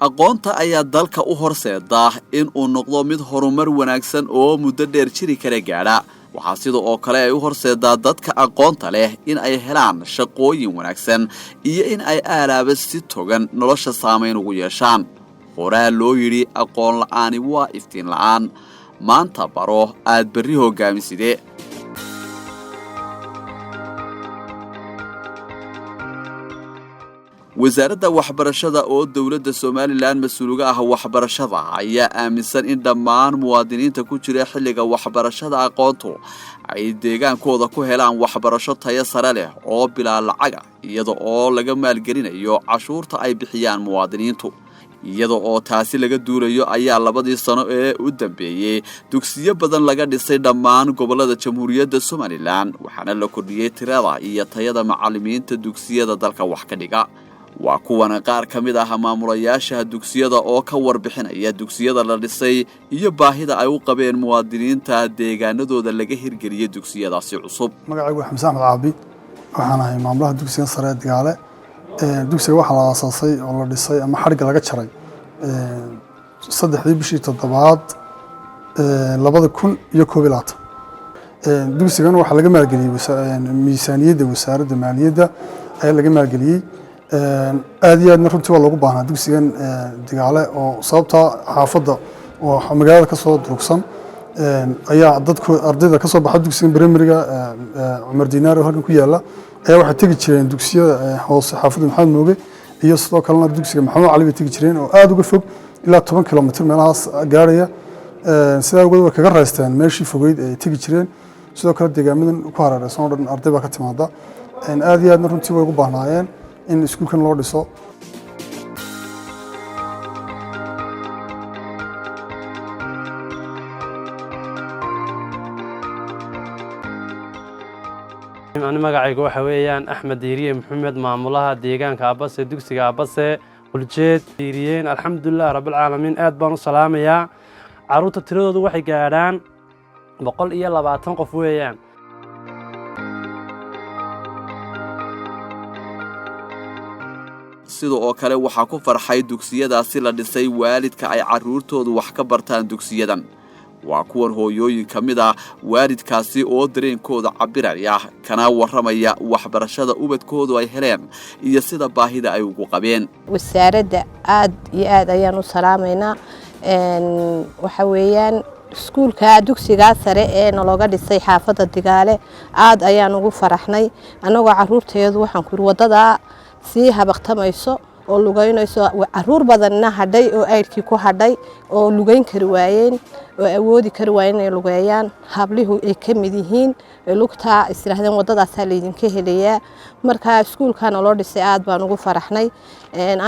Aqoonta ayaa dalka u horseeda in uu noqdo mid horumar wanaagsan oo muddo dheer jiri kara gaadha. Waxaa sida oo kale ay u horseedaa dadka aqoonta leh in ay helaan shaqooyin wanaagsan iyo in ay aalaaba si togan nolosha saamayn ugu yeeshaan. Horaa loo yidhi, aqoon la'aani waa iftiin la'aan. Maanta baro aad berri hoggaamiside. Wasaaradda waxbarashada oo dowladda Somaliland mas-uul uga ah waxbarashada ayaa aaminsan in dhammaan muwaadiniinta ku jira xilliga waxbarashada aqoontu ay deegaankooda ku helaan waxbarasho tayo sare leh oo bilaa lacaga, iyada oo laga maalgelinayo cashuurta ay bixiyaan muwaadiniintu. Iyada oo taasi laga duulayo ayaa 2dii sano ee u dambeeyey dugsiyo badan laga dhisay dhammaan gobollada Jamhuuriyadda Somaliland, waxaana la kordhiyey tirada iyo tayada macallimiinta dugsiyada dalka wax ka dhiga. Waa kuwana qaar ka mid ah maamulayaasha dugsiyada oo ka warbixinaya dugsiyada la dhisay iyo baahida ay u qabeen muwaadiniinta deegaanadooda laga hirgeliyey dugsiyadaasi cusub. Magacaygu waa Xamse Axmed Caabi, waxaan ahay maamulaha dugsiga sare ee Digaale. Dugsiga waxaa la aasaasay oo la dhisay ama xadhigga laga jaray 3dii bishii toddobaad 2021. Dugsigan waxaa laga maalgeliyey miisaaniyadda wasaaradda maaliyadda ayaa laga maalgeliyey. Aad iyo aadna runtii waa loogu baahnaa dugsigan Digaale, oo sababtaa xaafadda oo magaalada kasoo durugsan ayaa dadku ardayda kasoo baxa dugsigan primary-ga Cumar Dinaar oo halkan ku yaala ayaa waxay tegi jireen dugsiyada hoose xaafadda Maxamed Mooge iyo sidoo kalena dugsiga Maxamed Cali bay tegi jireen oo aada uga fog, ilaa 10 kilomitir meelahaas gaarhaya. Sidaa awgeed way kaga raysteen meeshii fogeyd ay tegi jireen. Sidoo kale deegaamadan ku hareereysan oo dhan arday baa ka timaada. Aad iyo aadna runtii way ugu baahnaayeen in iskuulkan loo dhiso. Ani magacayga waxa weeyaan Axmed Diiriye Maxamed, maamulaha deegaanka Abase, dugsiga Abase Quljeed Diiriyeen. Alxamdulilah rabbilcaalamiin, aad baan u salaamayaa. Carruurta tiradoodu waxay gaadhaan 120 qof weeyaan. Sida oo kale waxaa ku farxay dugsiyadaasi la dhisay waalidka ay carruurtoodu wax ka bartaan dugsiyadan. Waa kuwan hooyooyin ka mid ah waalidkaasi oo dareenkooda cabbiraya kana warramaya waxbarashada ubadkoodu ay heleen iyo sida baahida ay ugu qabeen. Wasaaradda aad iyo aad ayaan u salaamaynaa. Waxa weeyaan iskuulka dugsigaa sare ee nalooga dhisay xaafadda Digaale aad ayaan ugu faraxnay, annagoo caruurteedu waxaan ku yidhi waddadaa sii habaqtamayso oo lugeynayso, caruur badanna hadhay oo aydhkii ku hadhay oo lugeyn kari waayeen oo awoodi kari waayeen inay lugeeyaan, hablihu ay ka mid yihiin, lugtaa is yidhaahdeen waddadaasaa laydinka helayaa. Marka iskuulka naloo dhisay aad baan ugu faraxnay.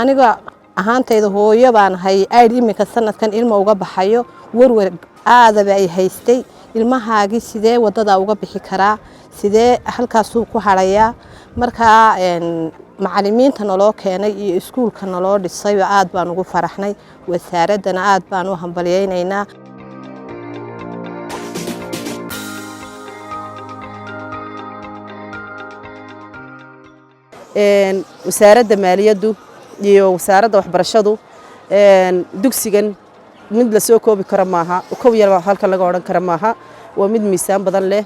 Aniga ahaantayda hooyo baan ahay aydh iminka sanadkan ilma uga baxayo, warwar aadaba ay haystay: ilmahaagii sidee waddadaa uga bixi karaa, sidee halkaasuu ku hadhayaa? Markaa macalimiinta naloo keenay iyo iskuulka naloo dhisayba aad baan ugu faraxnay. Wasaaraddana aad baan u hambalyaynaynaa. Wasaaradda maaliyaddu iyo wasaaradda waxbarashadu dugsigan mid la soo koobi karo maaha, kow yar halkan laga odhan karo maaha, waa mid miisaan badan leh.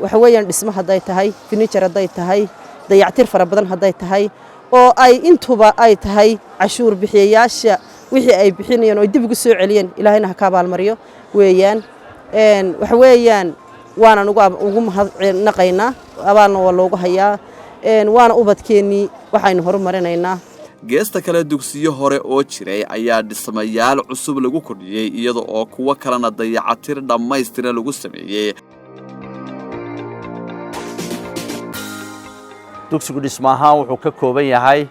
Waxa weeyaan dhismo hadday tahay, furniture hadday tahay, dayactir fara badan hadday tahay, oo ay intuba ay tahay cashuur bixiyayaasha wixii ay bixinayeen oo dib ugu soo celiyeen, Ilaahayna ha ka abaalmariyo weeyaan. Waxa weeyaan waanan ugu mahadnaqaynaa, abaalna waa loogu hayaa, waana ubadkeennii waxaynu horumarinaynaa. Geesta kale, dugsiyo hore oo jiray ayaa dhismayaal cusub lagu kordhiyey, iyada oo kuwo kalena dayacatir dhammaystiran lagu sameeyey. Dugsigu dhismo ahaan wuxuu ka kooban yahay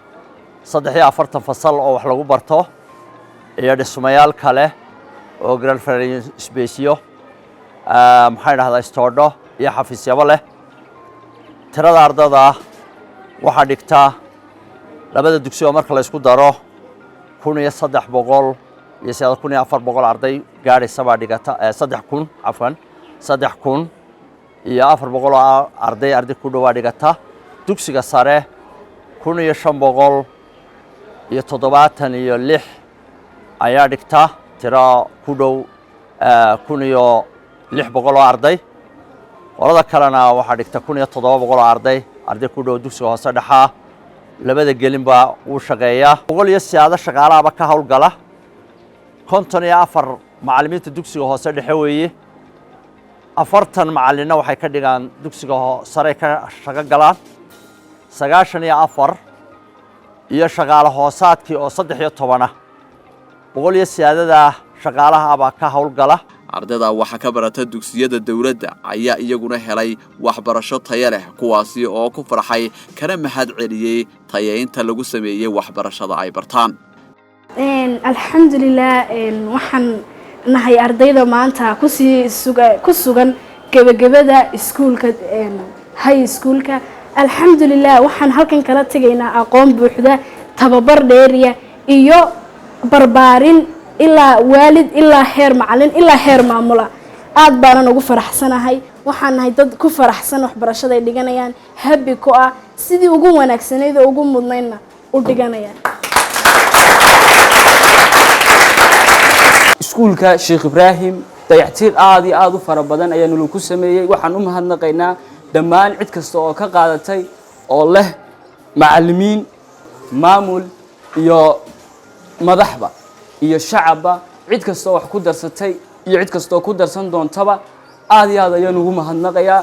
43 fasal oo wax lagu barto iyo dhismayaal kale oo grandfaresbesiyo, maxaan dhahdaa, istoodho iyo xafiisyabo leh. Tirada ardada waxaa dhigta labada dugsi oo marka la isku daro 1300 iyo siyaada 1400 arday gaadhaysa baa dhigata, 3000, cafwan, 3400 oo arday ku dhowaa dhigata. Dugsiga sare 1500. iyo 76 ayaa dhigta, tiro ku dhow 1600 oo arday. Qolada kalena waxaa dhigta 1700 oo arday, arday ku dhow. Dugsiga hoose dhexaa labada gelinba wuu shaqeeyaa. 100 iyo siyaado shaqaalahaba ka howlgala, 54 macallimiinta dugsiga hoose dhexe weeye, 40 macallinna waxay ka dhigaan dugsiga sare ka shaqo galaan, 94 iyo shaqaale hoosaadkii oo 13 ah. 100 iyo siyaadada shaqaalaha baa ka howlgala. Ardayda waxa ka barata dugsiyada dowladda ayaa iyaguna helay waxbarasho taya leh, kuwaasi oo ku farxay kana mahad celiyey tayaynta lagu sameeyey waxbarashada ay bartaan. Alxamdulilah, waxaan nahay ardayda maanta kusii suga ku sugan gebagabada iskuulka, high schoolka. Alxamdulilah, waxaan halkan kala tegaynaa aqoon buuxda, tababar dheeriya iyo barbaarin ilaa waalid, ilaa heer macalin, ilaa heer maamula. Aad baanan ugu faraxsanahay. Waxaan nahay dad ku faraxsan waxbarashaday dhiganayaan, happy ku ah, sidii ugu wanaagsanayd oo ugu mudnaydna u dhiganayaan. Iskuulka Sheekh Ibraahim dayactir aada iyo aada u fara badan ayaa nolo ku sameeyey. Waxaan u mahadnaqaynaa dhammaan cid kasta oo ka qaadatay, oo leh macallimiin, maamul iyo madaxba iyo shacabba. Cid kasta oo wax ku darsatay iyo cid kasta oo ku darsan doontaba aada iyo aad ayaan ugu mahadnaqayaa.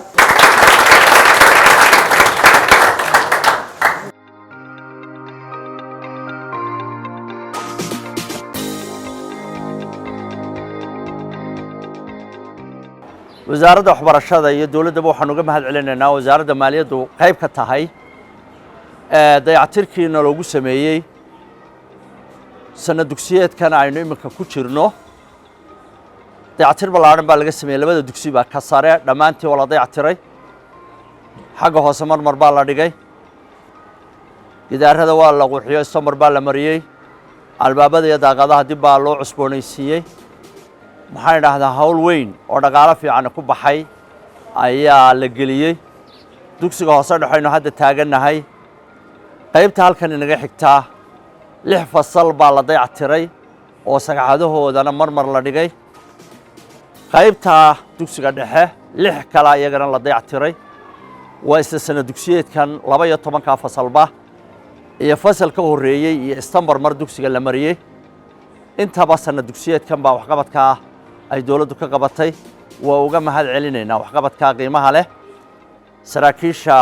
Wasaaradda waxbarashada iyo dowladdaba waxaan uga mahad celinaynaa, wasaaradda maaliyaddu qayb ka tahay, dayactirkiina loogu sameeyey sanad dugsiyeedkan aynu iminka ku jirno. Dayactir ballaadhan baa laga sameeyey labada dugsiba. Ka sare dhammaantii waa la dayactiray, xagga hoose marmar baa la dhigay, gidaarada waa la qurxiyo, istamar baa la mariyey, albaabada iyo daaqadaha dib baa loo cusboonaysiiyey. Maxaan idhaahdaa, hawl weyn oo dhaqaalo fiican ku baxay ayaa la geliyey. Dugsiga hoose dhexaynu hadda taagannahay, qaybta halkan inaga xigtaa, lix fasal baa la dayactiray oo sagxadahoodana marmar la dhigay. Qaybta dugsiga dhexe lix kalaa iyagana la dayactiray. Waa isla sana dugsiyeedkan 12-ka fasalba iyo fasal ka horreeyey iyo istambar mar dugsiga la mariyey. Intaba sana dugsiyeedkan baa waxqabadkaa ay dowladdu ka qabatay. Waa uga mahad celinaynaa waxqabadkaa qiimaha leh. Saraakiisha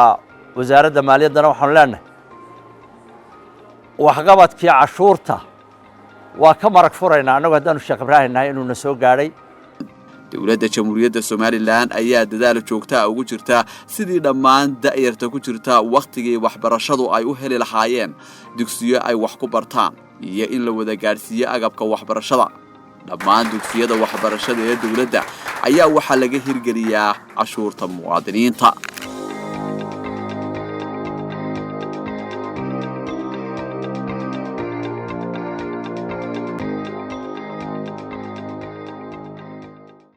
wasaaradda maaliyaddana waxaanu leenahay, waxqabadkii cashuurta waa ka marag furaynaa annagu haddaanu Sheekh Ibraahim nahay inuuna soo gaadhay. Dowladda Jamhuuriyadda Somalilan ayaa dadaal joogtaa ugu jirta sidii dhammaan da'yarta ku jirta wakhtigii waxbarashadu ay u heli lahaayeen dugsiyo ay wax ku bartaan iyo in la wada gaadhsiiyo agabka waxbarashada. Dhammaan dugsiyada waxbarashada ee dowladda ayaa waxaa laga hirgeliyaa cashuurta muwaadiniinta.